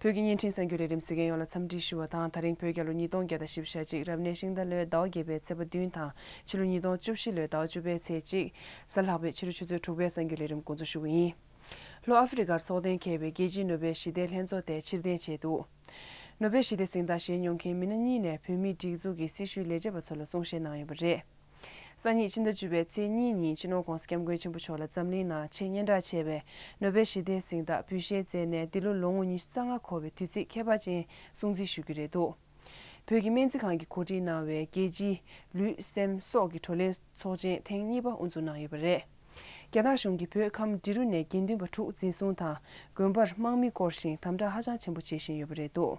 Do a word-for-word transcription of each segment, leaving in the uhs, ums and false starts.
བོད་ཀྱི་བརྙན་འཕྲིན་གསར་འགྱུར་ལས་རིམ་གཟིགས་མཁན་ཡོངས་ལ་འཚམས་འདྲི་ཞུ་བ་དང་། ད་རིང་བོད་རྒྱལ་ལོ་ཉིས་སྟོང་བརྒྱ་དང་བཞི་བཅུ་ཞེ་གཅིག་རབ་གནས་ཤིང་རྟ་ལོའི་ཟླ་བ་བརྒྱད་པའི་ཚེས་པ་བདུན་དང་། ཕྱི་ལོ་ཉིས་སྟོང་བཅུ་བཞི་ལོའི་ཟླ་བ་བཅུ་པའི་ཚེས་གཅིག་གཟའ་ལྷག་པའི་ཕྱི་དྲོ་ཆུ་ཚོད་དྲུག་པའི་གསར་འགྱུར་ལས་རིམ་འགོ་འཛུགས་ཞུ་གི་ཡིན། ལྷོ་ཨ་ཧྥེ་རི་ཁར་འཚོགས་གཏན་འཁེལ་བའི་རྒྱལ་སྤྱིའི་ནོ་བེལ་ཞི་བདེའི་ལྷན་ཚོགས་དེ་ཕྱིར་འཐེན་བྱས་འདུག་ནོ་བེལ་ཞི་བདེ་གཟེངས་རྟགས་བཞེས་མྱོང་མཁན་མི་སྣ་གཉིས་ནས་བོད་མིའི་སྒྲིག་འཛུགས་ཀྱི་སྲི་ཞུའི་ལས་བྱེད་པ་ཚོ་ལ་གསུང་བཤད་གནང་ཡོད་པ་རེད། སང་ཉིན་ཕྱི་ཟླ་བཅུ་པའི་ཚེས་གཉིས་ཉིན་སྤྱི་ནོར་༧གོང་ས་༧སྐྱབས་མགོན་ཆེན་པོ་མཆོག་ལ་འཛམ་གླིང་ནང་ཆེས་སྙན་གྲགས་ཆེ་བའི་ནོ་བེལ་ཞི་བདེའི་གཟེངས་རྟགས་འབུལ་བཞེས་མཛད་ནས། འདི་ལོ་ལོ་ངོ་ཉི་ཤུ་རྩ་ལྔ་འཁོར་བའི་དུས་ཚིགས་ཁྱད་པར་ཅན་སྲུང་བརྩི་ཞུ་རྒྱུ་རེད་འདུག་བོད་ཀྱི་སྨན་རྩིས་ཁང་གིས་གོ་སྒྲིག་གནང་བའི་རྒྱལ་སྤྱིའི་ལུས་སེམས་སྲོག་གི་བགྲོ་གླེང་ཚོགས་ཆེན་ཐེངས་གཉིས་པ་དབུ་འཛུགས་གནང་ཡོད་པ་རེད། རྒྱ་ནག་གཞུང་གིས་བོད་ཁམས་འབྲི་རུ་ནས་དགེ་འདུན་པ་དྲུག་འཛིན་བཟུང་དང་། དགོན་པར་དམག་མི་བསྐོར་ཞིང་དམ་དྲག་ཧ་ཅང་ཆེན་པོ་བྱེད་བཞིན་ཡོད་པ་རེད་འདུག་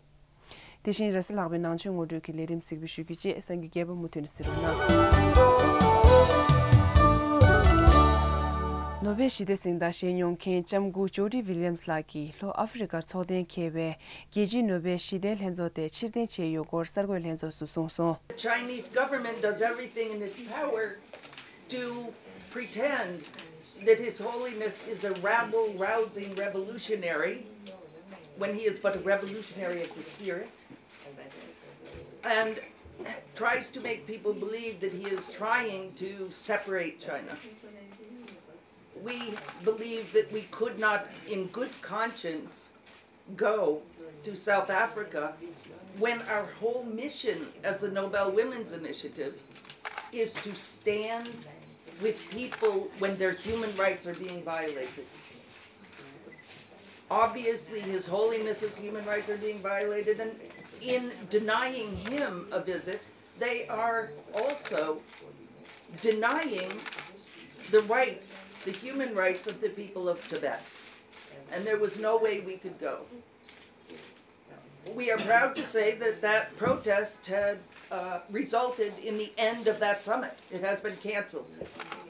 དེ་བཞིན་རེས་གཟའ་ལྷག་པའི་ནང་ཆོས་ངོ་སྤྲོད་ཀྱི་ལས་རིམ་གཟིགས་འབུལ་ཞུ་རྒྱུ་བཅས་གསར་འགྱུར་རྒྱས་པ་མུ་མཐུད་ནས་གཟིགས་རོགས་གནང་། ནོ་བེལ་ཞི་བདེ་གཟེངས་རྟགས་བཞེས་མྱོང་མཁན་ལྕམ་སྐུ་ཇོ་ཌི་ཝི་ལི་ཡམ་སི་ལགས་ཀྱིས་ལྷོ་ཨ་ཧྥེ་རི་ཁར་འཚོགས་གཏན་འཁེལ་བའི་རྒྱལ་སྤྱིའི་ནོ་བེལ་ཞི་བདེའི་ལྷན་ཚོགས་དེ་ཕྱིར་འཐེན་བྱས་ཡོད་སྐོར་གསར་འགོད་ལྷན་ཚོགས་སུ་གསུངས་སོང་། The Chinese government does everything in its power to pretend that His Holiness is a rabble-rousing revolutionary when he is but a revolutionary of the spirit, and tries to make people believe that he is trying to separate China. We believe that we could not, in good conscience, go to South Africa when our whole mission as the Nobel Women's Initiative is to stand with people when their human rights are being violated. Obviously, His Holiness's human rights are being violated, and in denying him a visit, they are also denying the rights, the human rights of the people of Tibet. And there was no way we could go. We are proud to say that that protest had uh, resulted in the end of that summit. It has been canceled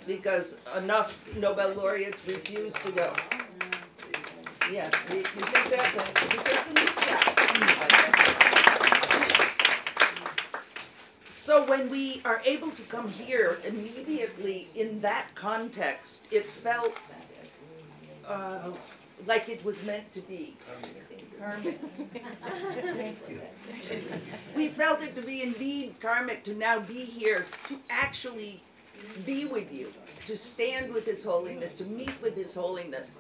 because enough Nobel laureates refused to go. Yes, we, we think that's a, we think that's a big shot. So when we are able to come here immediately in that context, it felt uh, like it was meant to be. Karmic. Thank you. We felt it to be indeed karmic to now be here to actually be with you, to stand with His Holiness, to meet with His Holiness,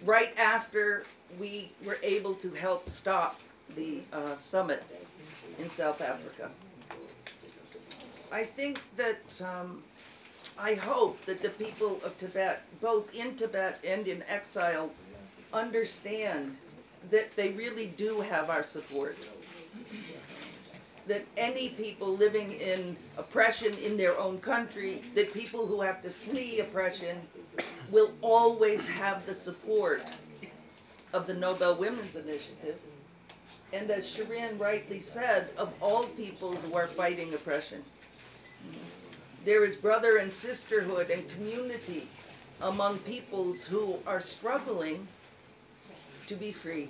right after we were able to help stop the uh, summit in South Africa. I think that um, I hope that the people of Tibet, both in Tibet and in exile, understand that they really do have our support. That any people living in oppression in their own country, that people who have to flee oppression, will always have the support of the Nobel Women's Initiative, and as Shireen rightly said, of all people who are fighting oppression. There is brother and sisterhood and community among peoples who are struggling to be free.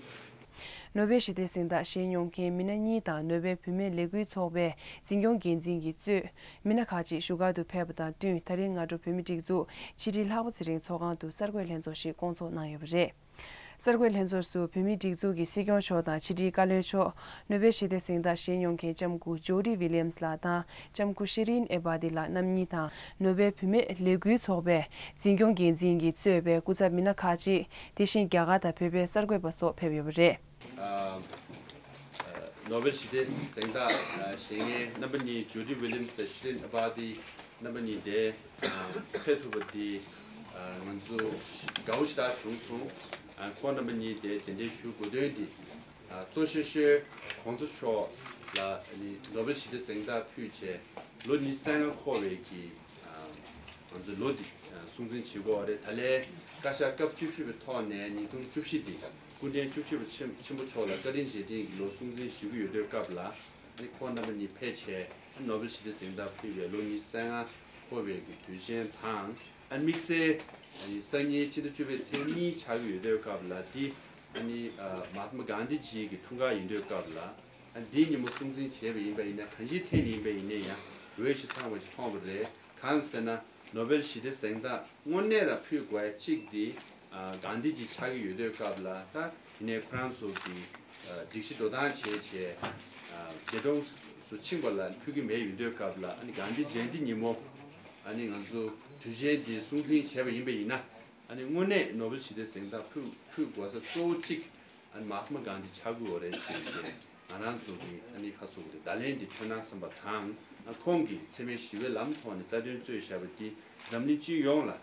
ནོ་བེལ་ཞི་བདེའི་གཟེངས་རྟགས་བཞེས་མྱོང་མཁན་མི་སྣ་གཉིས་དང་ནོ་བེལ་བུད་མེད་ལས་འགུལ་ཚོགས་པའི་འཛིན་སྐྱོང་འགན་འཛིན་གྱིས་གཙོས་མི་སྣ་ཁག་ཅིག་བཞུགས་སྒར་དུ་ཕེབས་པ་དང་བསྟུན། ད་རིང་སྔ་དྲོ་བོད་མིའི་སྒྲིག་འཛུགས་ཕྱི་དྲིལ་ལྷག་པ་ཚེ་རིང་ཚོགས་ཁང་དུ་གསར་འགོད་ལྷན་ཚོགས་ཤིག་བསྐོང་ཚོགས་གནང་ཡོད་པ་རེད། གསར་འགོད་ལྷན་ཚོགས་སུ་བོད་མིའི་སྒྲིག་འཛུགས་ཀྱི་སྲིད་སྐྱོང་མཆོག་དང་ཕྱི་དྲིལ་བཀའ་བློན་མཆོག་ནོ་བེལ་ཞི་བདེའི་གཟེངས་རྟགས་བཞེས་མྱོང་མཁན་ལྕམ་སྐུ་ཇོ་ཌི་ཝི་ལི་ཡམ་སི་ལགས་དང་ལྕམ་སྐུ་ཤེ་རིན་ཨེ་བྷ་དི་ལགས་རྣམ་གཉིས་དང་། ནོ་བེལ་བུད་མེད་ལས་འགུལ་ཚོགས་པའི་འཛིན་སྐྱོང་འགན་འཛིན་གྱིས་གཙོས་པའི་སྐུ་ཚབ་མི་སྣ་ཁག་ཅིག་དེ་བཞིན་རྒྱ་གར་དང་བོད་པའི་གསར་འགོད་པ་སོགས་ཕེབས་ཡོད་པ་རེད། ཨ། ནོ་བེལ་ཞི་བདེ་གཟེངས་རྟགས་བཞེས་མཁན་རྣམ་པ་གཉིས་ཇོ་ཌི་ཝི་ལི་ཡམ་སི་དང་ཤི་རིན་ཨ་བྷ་དི་རྣམ་པ་གཉིས་དེ་ཕེབས་ཐུབ་པ་འདི་ང་ཚོ་དགའ་བོ་ཞེ་དྲག་བྱུང་སོང་། ཁོང་རྣམ་པ་གཉིས་དེ་གདན་འདྲེན་ཞུ་དགོས་དོན་འདི་གཙོ་ཆེ་ཤོས་གོང་ས་མཆོག་ལ་ནོ་བེལ་ཞི་བདེ་གཟེངས་རྟགས་ཕུལ་བྱས་ལོ་ཉི་ཤུ་རྩ་ལྔ་འཁོར་བའི་གི་ང་ཚོའི་ལོ་འདི་སྲུང་བརྩི་བྱེད་དགོས་པ་རེད། ད་ལན་བཀའ་ཤག་སྐབས་བཅུ་བཞི་པའི་ཐོག་ནས་ཉིས་སྟོང་བཅུ་བཞི་འདི་སྐུ་ཕྲེང་བཅུ་བཞི་པ་ཆེན་ཆེན་པོ་མཆོག་ལ་བཀའ་དྲིན་རྗེས་དྲན་གྱི་ལོ་སྲུང་བརྩི་ཞུ་གི་ཡོད་དུས་སྐབས་ལ་ཨ་ནི་ཁོང་རྣམ་པ་གཉིས་ཕེབས་བྱས་ནོ་བེལ་ཞི་བདེ་གཟེངས་རྟགས་ཕུལ་བའི་ལོ་ཉི་ཤུ་རྩ་ལྔ་འཁོར་བའི་གི་དུས་ཆེན་དང་ཨ་དམིགས་བསལ་སང་ཉིན་ཕྱི་ཟླ་བཅུ་པའི་ཚེས་གཉིས་ཆགས་ཀྱི་ཡོད་དུས་སྐབས་ལ་འདི་ཨ་ནི་མ་ཧཱ་ཏ་མ་གྷན་དྷི་ཇི་གི་འཁྲུངས་སྐར་ཡིན་དུས་སྐབས་ལ། འདིའི་ཉིན་མོ་སྲུང་བརྩི་བྱས་པ་ཡིན་པ་ཡིན་ན་གང་ཅིའི་ཐད་ནས་ཡིན་པ་ཡིན་ན་ཡང་འོས་ཤིང་འཚམ་པ་ཅིག་མཐོང་བ་རེད། གང་ཟེར་ན་ནོ་བེལ་ཞི་བདེ་གཟེངས་རྟགས་དངོས་གནས་ལ་ཕུལ་དགོས་ཡ་གཅིག་འདི་གྷན་དྷི་ཇི་ཆགས་ཀྱི་ཡོད་དུས་སྐབས་ལ་ད་ཡིན་ནའི་ཁོ་རང་ཚོ་གི་ སྒྲིག་གཞི་འགྲོ་སྟངས་བྱས་བྱས། ཨ་འདས་གྲོངས་སུ་ཕྱིན་པ་ལ་ཕུལ་གྱི་མེད་ཡོད་དུས་སྐབས་ལ། ཨ་ནི་གྷན་དྷི་ཇ་ཡན་ཏི་ཉིན་མོ། ཨ་ནི་ང་ཚོ་དུས་ཆེན་འདི་སྲུང་བརྩི་བྱས་པ་ཡིན་པ་ཡིན་ན། ཨ་ནི་དངོས་གནས་ནོ་བེལ་ཞི་བདེ་གཟེངས་རྟགས་ཕུལ་ཕུལ་དགོས་ས་གཙོ་བོ་གཅིག་ཨ་ནི་མ་ཧཱ་ཏ་མ་གྷན་དྷི་ཆགས་ཀྱི་ཡོད་རེད་ཅེས་བཤད། ང་རང་ཚོ་གི་ཨ་ནི་ཧ་སོ་གི་བརྡ་ལན་འདི་འཕྲོད་ན་བསམ་པ་དང་། ཨ་ཁོང་གིས་འཚེ་མེད་ཞི་བའི་ལམ་ཐོག་ནས་རྩ་དོན་རྩོད་བཞག་པ་འདི་འཛམ་གླིང་སྤྱི་ཡོངས་ལ་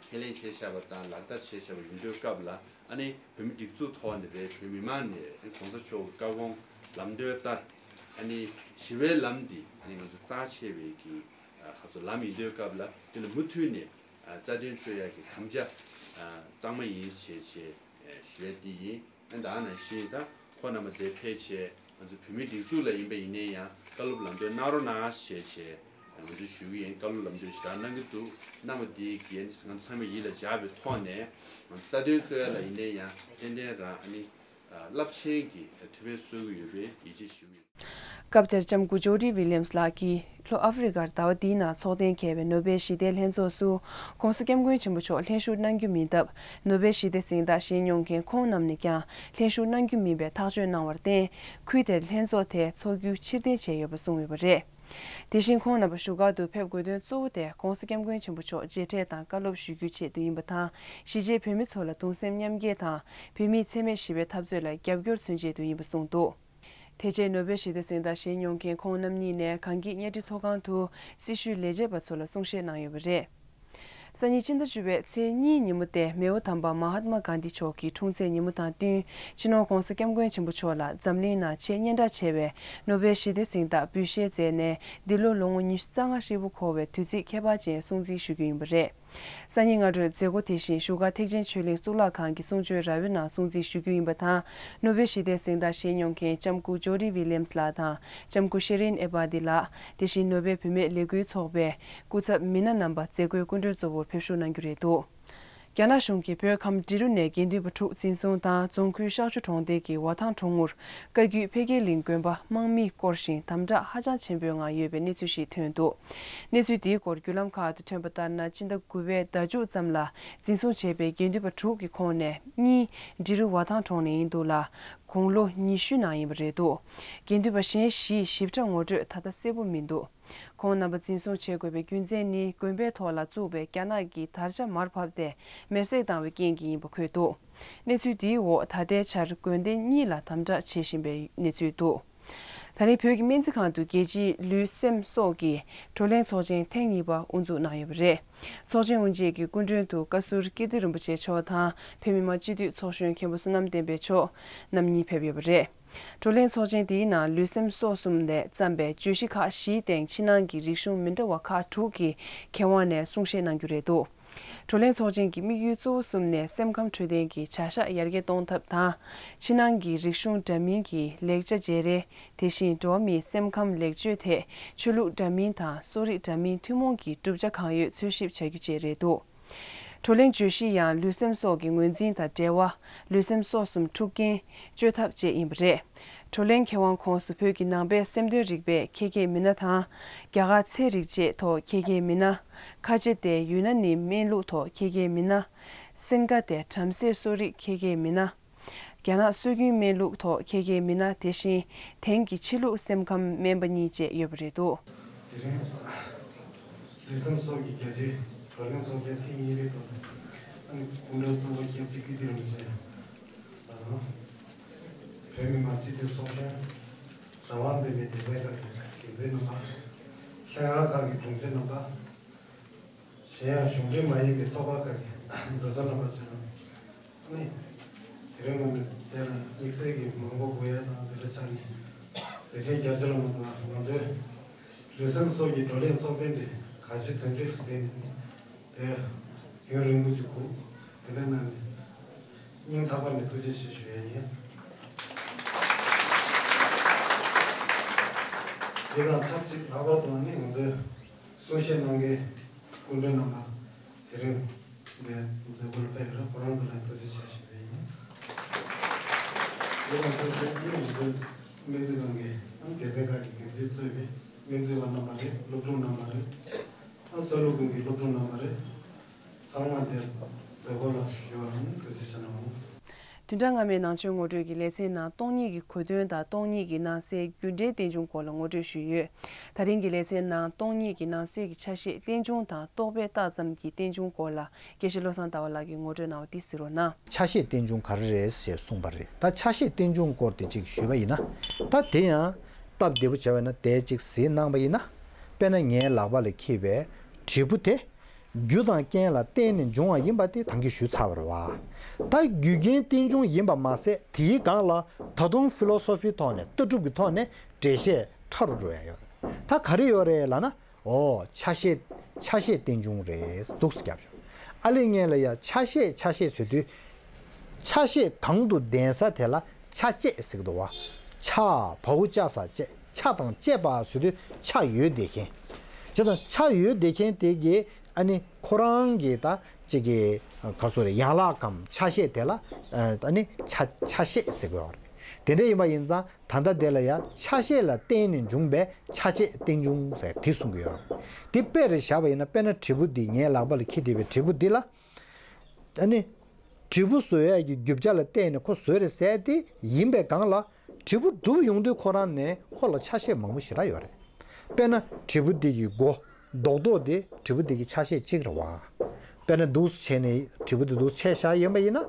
ཁས་ལེན་བྱས་བཞག་པ་དང་ལག་བསྟར་བྱས་བཞག་པ་ཡིན་དུས་སྐབས་ལ། ཨ་ནི་བོད་མི་སྒྲིག་འཛུགས་ཐོག་ནས་རེད། བོད་མི་མང་ནས་༸གོང་ས་མཆོག་གི་བཀའ་དགོངས་ལམ་སྟོན་ལྟར། ཨ་ནི་ཞི་བའི་ལམ་འདི་ཨ་ནི་ང་ཚོ་རྩ་ཆེ་བའི་གི་ཁ་སོ་ལམ་ཡིན་དུས་སྐབས་ལ། དེ་ལ་མུ་མཐུད་ནས་རྩ་དོན་རྩོད་ཡག་གི་དམ་བཅའ་གཙང་མ་ཡིན་ཞེས་ཞེས་ཞུ་ཡ་དེ་ཡིན། ཨ་ད་ནང་བཞིན་ད་ཁོང་རྣམ་པ་དེ་ཕེབས་བྱས་ང་ཚོ་བོད་མིའི་སྒྲིག་འཛུགས་ལ་ཡིན་པ་ཡིན་ནའི་ཡང་བཀའ་སློབ་ལམ་སྟོན་གནང་རོགས་གནང་ཞེས་བྱས་ང་ཚོས་ཞུ་གི་ཡིན། བཀའ་སློབ་ལམ་སྟོན་ཞེ་དྲག་གནང་གི་འདུག་གནང་བ་དེ་གིས་ང་ཚོ་ཚང་མས་ཡིད་ལ་འཇགས་པའི་ཐོག་ནས། ང་ཚོ་རྩ་དོན་རྩོད་ཡ་ལ་ཡིན་ནའི་ཡང་ཏན་ཏན་རང་ཨ་ནི་རླབས་ཆེན་གྱི་ཐུགས་ཕན་གསོས་ཀྱི་ཡོད་པའི་ཡིད་ཆེས་ཞུ་གི་ཡོད། སྐབས་དེར་ལྕམ་སྐུ་ཇོ་ཌི་ཝི་ལི་ཡམ་སི་ལགས་ཀྱིས་ལྷོ་ཨ་ཧྥེ་རི་ཁར་ཟླ་བ་འདིའི་ནང་འཚོགས་གཏན་འཁེལ་བའི་ནོ་བེལ་ཞི་བདེའི་ལྷན་ཚོགས་སུ་༸གོང་ས་༸སྐྱབས་མགོན་ཆེན་པོ་མཆོག་ལྷན་ཞུགས་གནང་རྒྱུ་མིན་སྟབས། ནོ་བེལ་ཞི་བདེ་གཟེངས་རྟགས་བཞེས་མྱོང་མཁན་ཁོང་རྣམས་ནས་ཀྱང་ལྷན་ཞུགས་གནང་རྒྱུ་མིན་པའི་ཐག་གཅོད་གནང་བར་བརྟེན། ཁུལ་དེར་ལྷན་ཚོགས་དེ་འཚོགས་རྒྱུ་ཕྱིར་འཐེན་བྱས་ཡོད་པ་གསུངས་ཡོད་པ་རེད། དེ་བཞིན་ཁོང་རྣམ་པ་བཞུགས་སྒར་དུ་ཕེབས་དགོས་དོན་གཙོ་བོ་དེ་༸གོང་ས་༸སྐྱབས་མགོན་ཆེན་པོ་མཆོག་མཇལ་འཕྲད་དང་བཀའ་སློབ་ཞུ་རྒྱུའི་ཆེད་དུ་ཡིན་པ་དང་། གཞིས་བྱེས་བོད་མི་ཚོ་ལ་གདུང་སེམས་མཉམ་སྐྱེད་དང་། བོད་མིའི་འཚེ་མེད་ཞི་བའི་འཐབ་རྩོད་ལ་རྒྱབ་སྐྱོར་མཚོན་ཆེད་དུ་ཡིན་པ་གསུངས་འདུག་དེ་རྗེས་ནོ་བེལ་ཞི་བདེ་གཟེངས་རྟགས་བཞེས་མྱོང་མཁན་ཁོང་རྣམ་གཉིས་ནས་གངས་སྐྱིད་གཉའ་ཁྲི་ཚོགས་ཁང་དུ་སྲི་ཞུའི་ལས་བྱེད་པ་ཚོ་ལ་གསུང་བཤད་གནང་ཡོད་པ་རེད། སང་ཉིན་སྤྱི་ཟླ་བཅུ་པའི་ཚེས་གཉིས་ཉིན་མོ་སྟེ། མེའོ་དམ་པ་མ་ཧཱ་ཏ་མ་གྷན་དྷི་མཆོག་གི་འཁྲུངས་ཚེས་ཉིན་མོ་དང་བསྟུན། སྤྱི་ནོར་༸གོང་ས་༸སྐྱབས་མགོན་ཆེན་པོ་མཆོག་ལ་འཛམ་གླིང་ནང་ཆེས་སྙན་གྲགས་ཆེ་བའི་ནོ་བེལ་ཞི་བདེ་གཟེངས་རྟགས་འབུལ་བཞེས་མཛད་ནས། འདི་ལོ་ལོ་ངོ་ཉི་ཤུ་རྩ་ལྔ་ཧྲིལ་པོ་འཁོར་བའི་དུས་ཚིགས་ཁྱད་པར་ཅན་སྲུང་བརྩི་ཞུ་རྒྱུ་ཡིན་པ་རེད། སང་ཉིན་སྔ་དྲོའི་མཛད་སྒོ་དེ་བཞིན་བཞུགས་སྒར་ཐེག་ཆེན་ཆོས་གླིང་གཙུག་ལག་ཁང་གི་གསུང་ཆོས་ར་བའི་ནང་སྲུང་བརྩི་ཞུ་རྒྱུ་ཡིན་པ་དང་། ནོ་བེལ་ཞི་བདེའི་གཟེངས་རྟགས་བཞེས་མྱོང་མཁན་ལྕམ་སྐུ་ཇོ་ཌི་ཝི་ལི་ཡམ་སི་ལགས་དང་ལྕམ་སྐུ་ཤེ་རིན་ཨེ་བྷ་ཏི་ལགས། དེ་བཞིན་ནོ་བེལ་བུད་མེད་ལས་འགུལ་ཚོགས་པའི་སྐུ་ཚབ་མི་སྣ་རྣམ་པ་མཛད་སྒོའི་སྐུ་མགྲོན་གཙོ་བོར་ཕེབས་ཞུགས་གནང་རྒྱུ་རེད་འདུག་རྒྱ་ནག་གཞུང་གིས་བོད་ཁམས་འབྲི་རུ་ནས་དགེ་འདུན་པ་དྲུག་འཛིན་བཟུང་དང་། རྫོང་ཁུལ་ཤག་ཆུ་གྲོང་རྡལ་གྱི་ཝ་ཐང་གྲོང་ངུར་བཀའ་བརྒྱུད་འཕེལ་རྒྱས་གླིང་དགོན་པ་དམག་མིས་བསྐོར་ཞིང་དམ་དྲག་ཧ་ཅང་ཆེན་པོའི་ངང་ཡོད་པའི་གནས་ཚུལ་ཞིག་ཐོན་འདུག་གནས་ཚུལ་དེའི་སྐོར་བརྒྱུད་ལམ་ཁག་ཏུ་ཐོན་པ་ལྟར་ན། སྤྱི་ཟླ་དགུ་པའི་ཟླ་མཇུག་ཙམ་ལ་འཛིན་བཟུང་བྱས་པའི་དགེ་འདུན་པ་དྲུག་གི་ཁོངས་ནས་གཉིས་འབྲི་རུ་ཝ་ཐང་གྲོང་ནས་ཡིན་འདུག་ལ། དགུང་ལོ་ཉི་ཤུའི་ནང་ཡིན་པ་རེད་འདུག་དགེ་འདུན་པ་གཞན་བཞིའི་ཞིབ་ཕྲ་ངོ་སྤྲོད་ད་ལྟ་གསལ་པོ་མི་འདུག་ཁོང་རྣམ་པ་འཛིན་བཟུང་བྱེད་དགོས་པའི་རྒྱུ་མཚན་ནི། དགོན་པའི་ཐོག་ལ་བཙུགས་པའི་རྒྱ་ནག་གི་དར་ཆ་མར་ཕབ་སྟེ་མེར་སྲེག་བཏང་བའི་རྐྱེན་གྱིས་ཡིན་པ་འཁོད་འདུག་གནས་ཚུལ་འདིའི་འོག་ད་ལྟའི་ཆར་དགོན་སྡེ་གཉིས་ལ་དམ་དྲག་བྱེད་བཞིན་པའི་གནས་ཚུལ་འདུག་ད་རེས་བོད་ཀྱི་སྨན་རྩིས་ཁང་དུ་རྒྱལ་སྤྱིའི་ལུས་སེམས་སྲོག་གི་བགྲོ་གླེང་ཚོགས་ཆེན་ཐེངས་གཉིས་པ་དབུ་འཛུགས་གནང་ཡོད་པ་རེད། ཚོགས་ཆེན་དབུ་འབྱེད་ཀྱི་སྐུ་མགྲོན་དུ་བཀའ་ཟུར་ཀིརྟི་རིན་པོ་ཆེ་མཆོག་དང་། བོད་མི་མང་སྤྱི་འཐུས་ཚོགས་གཞོན་མཁན་པོ་བསོད་ནམས་བསྟན་འཕེལ་མཆོག་རྣམ་གཉིས་ཕེབས་ཡོད་པ་རེད། བགྲོ་གླེང་ཚོགས་ཆེན་དེའི་ནང་ལུས་སེམས་སྲོག་གསུམ་ལས་བརྩམས་པའི་བརྗོད་གཞི་ཁག་བཞིའི་སྟེང་ཕྱི་ནང་གི་རིག་གཞུང་མི་འདྲ་བ་ཁག་དྲུག་གི་མཁས་དབང་ནས་གསུང་བཤད་གནང་རྒྱུ་རེད་འདུག་བགྲོ་གླེང་ཚོགས་ཆེན་གྱི་དམིགས་ཡུལ་གཙོ་བོ་གསུམ་ནས་སེམས་ཁམས་འཕྲོད་བསྟེན་གྱི་བྱ་གཞག་ཡར་རྒྱས་གཏོང་ཐབས་དང་། ཕྱི་ནང་གི་རིག་གཞུང་འདྲ་མིན་གྱི་ལེགས་ཆ་བརྗེ་རེས། དེ་བཞིན་འགྲོ་བ་མིའི་སེམས་ཁམས་ལེགས་བཅོས་ཐད་ཆོས་ལུགས་འདྲ་མིན་དང་གསོ་རིག་འདྲ་མིན་ཐུན་མོང་གི་གྲུབ་ཆ་གང་ཡོད་འཚོལ་ཞིབ་བྱ་རྒྱུ་བཅས་རེད་འདུག་བགྲོ་གླེང་བརྗོད་གཞི་ཡང་ལུས་སེམས་སྲོག་གི་ངོས་འཛིན་དང་འབྲེལ་བ། ལུས་སེམས་སྲོག་གསུམ་འཁྲུག་རྐྱེན་བཅོས་ཐབས་བཅས་ཡིན་པ་རེད། བགྲོ་གླེང་མཁས་དབང་ཁོངས་སུ་བོད་ཀྱི་ནང་པའི་སེམས་དོན་རིག་པའི་ཁྱད་མཁས་མི་སྣ་དང་། རྒྱ་གར་ཚན་རིག་བཅས་ཐོག་ཁྱད་མཁས་མི་སྣ། ཁ་ཆེ་སྟེ་ཡུན་ན་ནི་སྨན་ལུགས་ཐོག་ཁྱད་མཁས་མི་སྣ། སིང་ག་སྟེ་བྲམ་ཟེ་གསོ་རིག་ཁྱད་མཁས་མི་སྣ། རྒྱ་ནག་སྲོལ་རྒྱུན་སྨན་ལུགས་ཐོག་ཁྱད་མཁས་མི་སྣ། དེ་བཞིན་དེང་གི་ཕྱི་ལུགས་སེམས་ཁམས་སྨན་པ་གཉིས་བཅས་ཡོད་པ་རེད་འདུག་དེ་རིང་ལུས་སེམས་སྲོག་གི་རྒྱལ་སྤྱིའི་བགྲོ་གླེང་ཚོགས་ཆེན་ཐེངས་གཉིས་པའི་ཐོག་ཨ་ནི་སྐུ་མགྲོན་གཙོ་བོ་སྐྱབས་རྗེ་ཀིརྟི་རིན་པོ་ཆེ་དང་བོད་མི་མང་སྤྱི་འཐུས་ཚོགས་གཞོན། རང་དབང་ལྡན་པའི་སྡེ་ཚན་ཁག་གི་འགན་འཛིན་རྣམ་པ། ལྷན་ཁང་ཁག་གི་དྲུང་ཆེ་རྣམ་པ། གཞན་ཡང་གཞུང་འབྲེལ་མ་ཡིན་པའི་ཚོགས་པ་ཁག་གི་མཛད་གཙོ་རྣམ་པ་ཚོས་ནི། དེ་རིང་ངོ་མ་དེ་ལ་དམིགས་བསལ་གྱི་མང་པོ་དགོས་ཡ་དང་དེ་ལ་ཆགས་ནས་མཛད་འཕྲིན་རྒྱ་ཆེ་ལ་མ་གཏོགས་ང་ཚོའི་ལུས་སེམས་སྲོག་གི་བགྲོ་གླེང་ཚོགས་ཆེན་དེ་ག་ཚོད་དོན་ཆེར་གཟིགས་ནས་དེ་རྒྱུན་རིང་པོ་ཞིག་སྒུག་དེ་འདྲ་གནང་ནས་སྙིང་ཐག་པ་ནས་ཐུགས་རྗེ་ཆེ་ཞུ་ཡ་ཡིན། དེ་དང་ཆབས་ཅིག་ལྷག་པར་དུ་ནི་ང་ཚོའི་གསུང་བཤད་གནང་མཁན་སྐུ་མགྲོན་རྣམ་པ། དེ་རིང་འདིར་མཛད་སྒོར་ཕེབས་པའི་ཁོ་རང་ཚོ་ལ་ཐུགས་རྗེ་ཆེ་ཞུ་བ་ཡིན། དེ་དང་ཆབས་ཅིག་ནི་ང་ཚོའི་སྨན་རྩིས་ཁང་གི་སྡེ་ཚན་ཁག་གི་འགན་འཛིན་གཙོས་པའི་སྨན་རྩིས་པ་རྣམ་པ་རེད། སློབ་ཕྲུག་རྣམ་པ་རེད། ཨ་གསར་ལུགས་ཁུལ་གྱི་སློབ་ཕྲུག་རྣམ་པ་རེད། ཚང་མ་དེ་མཛད་སྒོ་ལ་ཞུགས་པ་ལ་ནི་ཐུགས་རྗེ་ཆེ་གནང་། བདུན་ཕྲག་སྔ་མའི་ནང་ཆོས་ངོ་སྤྲོད་ཀྱི་ལེ་ཚན་ནང་སྟོང་ཉིད་ཀྱི་གོ་དོན་དང་སྟོང་ཉིད་ཀྱི་སྣང་གསལ་རྒྱུ་འབྲས་རྟེན་འབྱུང་སྐོར་ལ་ངོ་སྤྲོད་ཞུས་ཡོད། ད་རིང་གི་ལེ་ཚན་ནང་སྟོང་ཉིད་ཀྱི་སྣང་གསལ་གྱི་ཆ་ཤས་རྟེན་འབྱུང་དང་རྟོག་པས་བཏགས་ཙམ་གྱི་རྟེན་འབྱུང་སྐོར་ལ་དགེ་བཤེས་བློ་བཟང་ཟླ་བ་ལགས་ཀྱིས་ངོ་སྤྲོད་གནང་བ་འདི་གཟིགས་རོགས་གནང་། ཆ་ཤས་རྟེན་འབྱུང་ག་རེ་རེད་ཞེས་གསུངས་པ་རེད། ད་ཆ་ཤས་རྟེན་འབྱུང་སྐོར་དེ་ཅིག་ཞུས་པ་ཡིན་ན། ད་དེ་ཡང་སྟབས་བདེ་པོ་བྱས་པ་ཡིན་ན་དེ་ཅིག་གཟིགས་གནང་པ་ཡིན་ན། དཔེར་ན་ངའི་ལག་པ་ལ་འཁྱེར་བའི་དྲིལ་བུ་དེ། རྒྱུ་དང་རྐྱེན་ལ་བརྟེན་ནས་འབྱུང་བ་ཡིན་པ་དེ་ད་གིན་ཞུས་ཚར་བ་རེད་བ། ད་རྒྱུ་རྐྱེན་རྟེན་འབྱུང་ཡིན་པ་མ་ཟད་དེའི་སྒང་ལ་ད་དུང་ཕི་ལོ་སོ་ཕིའི་ཐོག་ནས་ལྟ་གྲུབ་ཀྱི་ཐོག་ནས་འགྲེལ་བཤད་ཕྲ་རུ་འགྲོ་ཡ་ཡོད་རེད། ད་ག་རེ་ཡོད་རེད་ལབ་ན། ཨོ་ཆ་ཤས། ཆ་ཤས་རྟེན་འབྱུང་རེད་འདུག་སེ་རྒྱབ་བྱུང་། ཨ་ལེ་ངས་ལ་ཡ་ཆ་ཤས་ཆ་ཤས་ཟེར་དུས། ཆ་ཤས་གང་དུ་ལྡན་ས་དེ་ལ་ཆ་བཅས་ཟེར་གི་འདུག་བ། ཆ་བ་འོ་ཅ་ས་བཅས། ཆ་དང་བཅས་པ་ཟེར་དུས་ཆ་ཡོད་བསྡད་མཁན། བྱས་ཙང་ཆ་ཡོད་བསྡད་མཁན་དེ་གི་ཨ་ནི་ཁོ་རང་གི་ད་ཅིག་གི་ག་སོ་རེད། ཡན་ལག་གམ་ཆ་ཤས་དེ་ལ་ཨ་ནི་ཆ་ཆ་ཤས་ཟེར་གི་ཡོད་རེད། དེ་འདྲ་ཡིན་པ་ཡིན་ཙང་ད་ལྟ་དེ་ལ་ཡང་ཆ་ཤས་ལ་བརྟེན་ནས་འབྱུང་བའི་ཆ་བཅས་རྟེན་འབྱུང་ཟེར་དེ་གསུང་གི་ཡོད་རེད། དེ་དཔེ་རེ་བཞག་པ་ཡིན་ན་དཔེར་ན་དྲིལ་བུ་འདི་ངའི་ལག་པ་ལ་འཁྱེར་བསྡད་པའི་དྲིལ་བུ་འདི་ལ། ཨ་ནི། དྲིལ་བུ་བཟོ་ཡས་ཀྱི་རྒྱུ་ཆ་ལ་བརྟེན་ནས་ཁོ་བཟོས་རེད་ཟེར་དེ་ཡིན་པའི་སྒང་ལ། དྲིལ་བུ་གྲུབ་ཡོང་དུས་ཁོ་རང་ནས་ཁོ་ལ་ཆ་ཤས་མང་པོ་ཞེ་དྲག་ཡོད་རེད། དཔེར་ན་དྲིལ་བུ་འདི་གི་མགོ་རྡོག་རྡོག་དེ་དྲིལ་བུ་འདི་གི་ཆ་ཤས་གཅིག་རེད་བ། དཔེར་ན་འདུག་སེ་བྱས་ནས་དྲིལ་བུ་འདི་འདུག་སེ་ཆད་བཞག་ཡིན་པ་ཡིན་ན།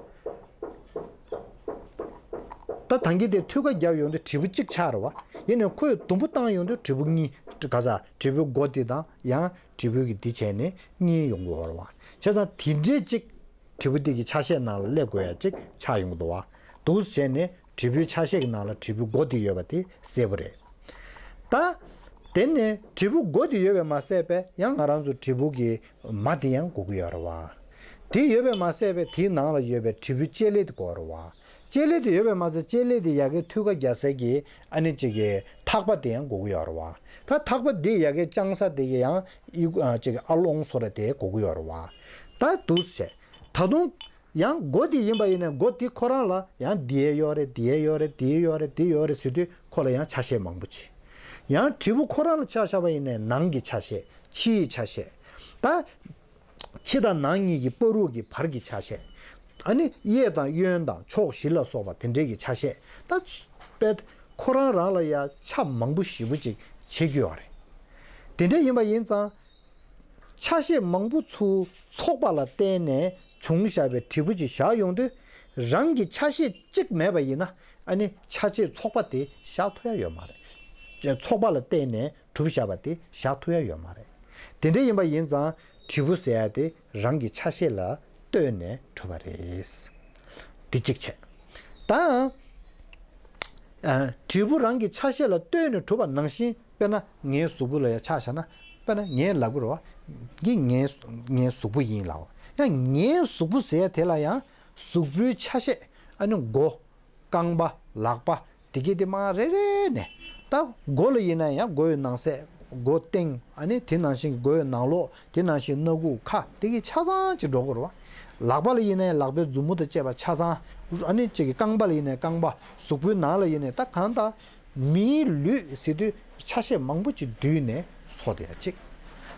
ད་ད་གིན་དེ་ཐུད་ཀ་བརྒྱབ་ཡོང་དུས་དྲིལ་བུ་གཅིག་ཆགས་རེད་བ། ཡིན་ནའི་ཁོས་དུམ་བུ་བཏང་ཡོང་དུས་དྲིལ་བུ་གཉིས། ག་ས་དྲིལ་བུའི་མགོ་དེ་དང་ཡང་དྲིལ་བུ་གི་འདི་བྱས་ནས་གཉིས་ཡོང་གི་ཡོད་རེད་བ། བྱས་ཙང་དེ་འདྲའི་གཅིག་དྲིལ་བུ་དེ་གི་ཆ་ཤས་ནང་ལ་སླེབས་དགོས་ཡ་གཅིག་ཆགས་ཡོང་གི་འདུག་བ། འདུག་སེ་བྱས་ནས་དྲིལ་བུའི་ཆ་ཤས་ཀྱི་ནང་ལ་དྲིལ་བུའི་མགོ་དེ་ཡོད་པ་དེ་གསལ་པོ་རེད། ད། དེ་ནས་དྲིལ་བུ་མགོ་དེ་ཡོད་པས་མ་ཟད་པས་ཡང་ང་རང་ཚོ་དྲིལ་བུ་གི་མ་དེ་ཡང་དགོས་ཀྱི་ཡོད་རེད་བ། དེ་ཡོད་པས་མ་ཟད་པས་དེའི་ནང་ལ་ཡོད་པའི་དྲིལ་བུའི་ལྕེ་ལེ་དེ་དགོས་རེད་བ། ལྕེ་ལེ་དེ་ཡོད་པས་མ་ཟད་ལྕེ་ལེ་དེ་ཡ་གི་ཐུད་ཀ་རྒྱག་སའི་གི་ཨ་ནི་ཅིག་གི་ཐག་པ་དེ་ཡང་དགོས་ཀྱི་ཡོད་རེད་བ། ད་ཐག་པ་དེ་ཡ་གི་དཔྱང་ས་དེ་གི་ཡང་ཨི་ཨ་ཅིག་གི་ཨ་ལོང་བཟོ་འདྲ་དེ་དགོས་ཀྱི་ཡོད་རེད་བ། ད་འདུག་སེ་བྱས། ད་དུང་། ཡང་མགོ་དེ་ཡིན་པ་ཡིན་ན་མགོ་དེ་ཁོ་རང་ལ་ཡང་འདི་ཡས་ཡོད་རེད། འདི་ཡས་ཡོད་རེད། འདི་ཡས་ཡོད་རེད། འདི་ཡས་ཡོད་རེད། འདི་ཡོད་རེད་ཟེར་དུས་ཁོ་ལ་ཡང་ཆ་ཤས་མང་པོ་ཅིག་ཡང་དྲིལ་བུ་ཁོ་རང་ལ་ཆ་བཞག་པ་ཡིན་ན་ནང་གི་ཆ་ཤས། ཕྱིའི་ཆ་ཤས། ད། ཕྱི་དང་ནང་གཉིས་ཀྱི་བར་དུ་གི་བར་གྱི་ཆ་ཤས། ཨ་ནི་གཡས་དང་གཡོན་དང་ཕྱོགས་བཞི་ལ་སོགས་པ་དེ་འདྲས་ཀྱི་ཆ་ཤས། ད། དཔེ། ཁོ་རང་རང་ལ་ཡང་ཆ་མང་པོ་ཞེ་པོ་ཅིག་ཕྱེ་རྒྱུ་ཡོད་རེད། དེ་འདྲས་ཡིན་པ་ཡིན་ཙང་། ཆ་ཤས་མང་པོ་ཚུར་ཚོགས་པ་ལ་བརྟེན་ནས་བྱུང་བཞག་པའི་དྲིལ་བུ་ཅིག་བཞག་ཡོང་དུས། རང་གི་ཆ་ཤས་གཅིག་མེད་པ་ཡིན་ན་ཨ་ནི་ཆ་ཤས་ཚོགས་པ་དེ་བཞག་ཐུབ་ཡ་ཡོད་མ་རེད། ཚོགས་པ་ལ་བརྟེན་ནས་གྲུབ་བཞག་པ་དེ་བཞག་ཐུབ་ཡ་ཡོད་མ་རེད། དེ་འདྲ་ཡིན་པ་ཡིན་ཙང་དྲིལ་བུ་ཟེར་ཡ་དེ་རང་གི་ཆ་ཤས་ལ་ལྟོས་ནས་གྲུབ་པ་རེད། དེ་གཅིག་བྱས། ད། ཨ། དྲིལ་བུ་རང་གི་ཆ་ཤས་ལ་ལྟོས་ནས་གྲུབ་པ་ནང་བཞིན། དཔེར་ན་ངའི་གཟུགས་པོ་ལ་ཡང་ཆ་བཞག་ན། དཔེར་ན་ངའི་ལག་པ་རེད་བ། འདི་ངའི་ངའི་གཟུགས་པོ་ཡིན་ལབ། ཡང་ངའི་གཟུགས་པོ་ཟེར་ཡ་དེ་ལ་ཡང་གཟུགས་པོའི་ཆ་ཤས། ཨ་ནི་མགོ། རྐང་པ། ལག་པ། དེ་གྱད་དེ་མར་རེ་རེ་ནས། ད་མགོ་ལ་ཡིན་ན་ཡང་མགོ་ཡི་ནང་གསེས། མགོ་སྟེང་། ཨ་ནི་དེ་ནང་བཞིན་མགོ་ཡི་ནང་ལོགས། དེ་ནང་བཞིན་སྣ་ཁུག་ཁ། དེ་གྱད་ཆ་ཚང་ཅིག་འགྲོ་དགོས་རེད་བ། ལག་པ་ལ་ཡིན་ན་ཡང་ལག་པའི་མཛུབ་མོ་དང་བཅས་པ་ཆ་ཚང་། ཨ་ནི་གཅིག་གི་རྐང་པ་ལ་ཡིན་ན་རྐང་པ། གཟུགས་པོའི་ནང་ལ་ཡིན་ན། ད་གང་ལྟར་མིའི་ལུས་ཟེར་དུས་ཆ་ཤས་མང་པོ་ཅིག་བསྡུས་ནས་ཚོགས་བསྡད་ཡ་གཅིག་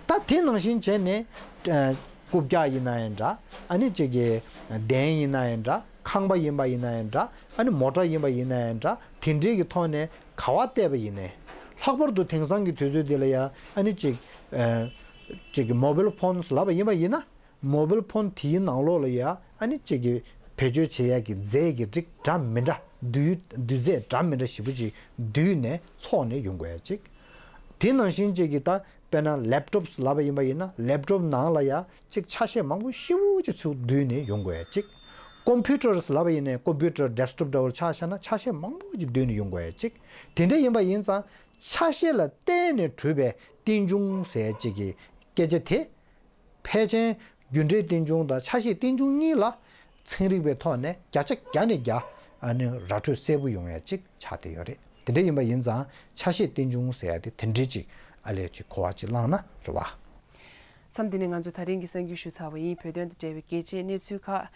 ད་དེ་ནང་བཞིན་བྱས་ནས། ཨ། རྐུབ་བཀྱག་ཡིན་ན་ཡང་འདྲ། ཨ་ནི་གཅིག་གི་གདན་ཡིན་ན་ཡང་འདྲ། ཁང་པ་ཡིན་པ་ཡིན་ན་ཡང་འདྲ། ཨ་ནི་མོ་ཊ་ཡིན་པ་ཡིན་ན་ཡང་འདྲ། དེ་འདྲའི་གི་ཐོག་ནས་ག་པར་བལྟས་པ་ཡིན་ནའི། ལྷག་པར་དུ་དེང་སང་གི་དུས་ཚོད་འདི་ལ་ཡ། ཨ་ནི་གཅིག་ཨ། གཅིག་གི་མོ་བེལ་ཕོན་ལབ་པ་ཡིན་པ་ཡིན་ན། མོ་བེལ་ཕོན་དེའི་ནང་ལོགས་ལ་ཡ། ཨ་ནི་གཅིག་གི་བེད་སྤྱོད་བྱེད་ཡ་གི་རྫས་ཀྱི་རིགས་འདྲ་མི་འདྲ། རྡུལ་རྡུལ་རྫས་འདྲ་མི་འདྲ་ཞེ་པོ་ཅིག་བསྡུས་ནས་ཚོགས་ནས་ཡོང་དགོས་ཡ་གཅིག་དེ་ནང་བཞིན་གཅིག་གི་ད། དཔེར་ན་ལེབ་ཊོབ་ལབ་པ་ཡིན་པ་ཡིན་ན། ལེབ་ཊོབ་ནང་ལ་ཡ་གཅིག་ཆ་ཤས་མང་པོ་ཞེ་པོ་ཅིག་ཚུར་བསྡུས་ནས་ཡོང་དགོས་ཡ་གཅིག་ཀོམ་པུ་ཊར་ལབ་པ་ཡིན་ནའི་ཀོམ་པུ་ཊར་ཌེ་སི་ཊོབ་འདྲ་བོ་ཆ་བཞག་ན་ཆ་ཤས་མང་པོ་ཅིག་བསྡུས་ནས་ཡོང་དགོས་ཡ་གཅིག་དེ་འདྲ་ཡིན་པ་ཡིན་ཙང་ཆ་ཤས་ལ་བརྟེན་ནས་གྲུབ་པའི་རྟེན་འབྱུང་ཟེར་ཡ་གཅིག་གི་སྐད་ཆ་དེ། ཕལ་ཆེར་རྒྱུ་འབྲས་རྟེན་འབྱུང་དང་ཆ་ཤས་རྟེན་འབྱུང་གཉིས་ལ་ཚན་རིག་པའི་ཐོག་ནས་བརྒྱ་ཆ་བརྒྱ་ནས་བརྒྱ། ཨ་ནི་ར་འཕྲོད་གསལ་པོ་ཡོང་ཡ་གཅིག་ཆགས་བསྡད་ཡོད་རེད། དེ་འདྲ་ཡིན་པ་ཡིན་ཙང་ཆ་ཤས་རྟེན་འབྱུང་ཟེར་ཡ་དེ་དེ་འདྲའི་གཅིག་ཨ་ལས་གཅིག་གོ་བ་གཅིག་བླངས་ན་རེད་བ། མཚམས་འདི་ནས་ང་ཚོས་ད་རིང་གི་གསར་འགྱུར་ཞུས་ཚར་བ་ཡིན། བོད་དོན་དང་འབྲེལ་བའི་གལ་ཆེའི་གནས་ཚུལ་ཁག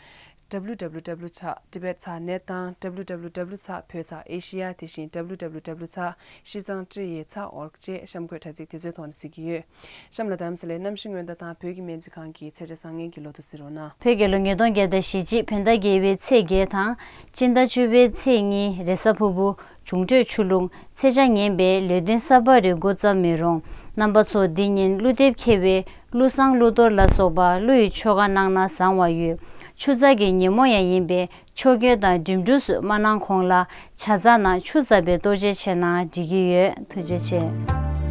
www.tibet.net དང་www.boeasia་དེ་བཞིན་www.shizangtriye.org་བཅས་གཤམ་འཁོད་དྲ་ཚིགས་དེ་ཚོའི་ཐོག་ནས་གཟིགས་ཀྱི་ཡོད། གཤམ་ལ་རྡ་རམ་ས་ལའི་གནམ་གཤིས་སྔོན་བརྡ་དང་བོད་ཀྱི་སྨན་རྩིས་ཁང་གི་ཚེས་གྲངས་བཟང་ངན་གྱི་ལོ་ཐོ་གཟིགས་རོགས་གནང་། བོད་རྒྱལ་ལོ་ཉིས་སྟོང་བརྒྱ་དང་ཞེ་གཅིག་བོད་ཟླ་བརྒྱད་པའི་ཚེས་བརྒྱད་དང་། སྤྱི་ཟླ་བཅུ་པའི་ཚེས་གཉིས་རེས་གཟའ་ཕུར་བུ། འབྱུང་འཕྲོད་ཆུ་ཀླུང་། ཚེས་ཆ་ངན་པས་ལས་དོན་གསར་པ་རེ་འགོ་བརྩམས་མི་རུང་། རྣམ་པ་ཚོ་འདི་ཉིན་ཀླུ་འདེབས་འཁེལ་བའི་ཀླུ་བསང་ཀླུ་གཏོར་ལ་སོགས་པ་ཀླུ་ཡི་ཆོ་ག་གནང་ན་བཟང་བ་ཡོད། ཆུ་རྩ་གི་ཉིན་མོ་ཡང་ཡིན་པས་ཆོ་ག་དང་འགྲིམ་འགྲུལ་སོགས་མ་གནང་གོང་ལ་ཇ་ཚ་ནང་ཆུ་ཚ་བའི་གཏོར་བཅོས་བྱས་ན་འགྲིག་གི་ཡོད། ཐུགས་རྗེ་ཆེ།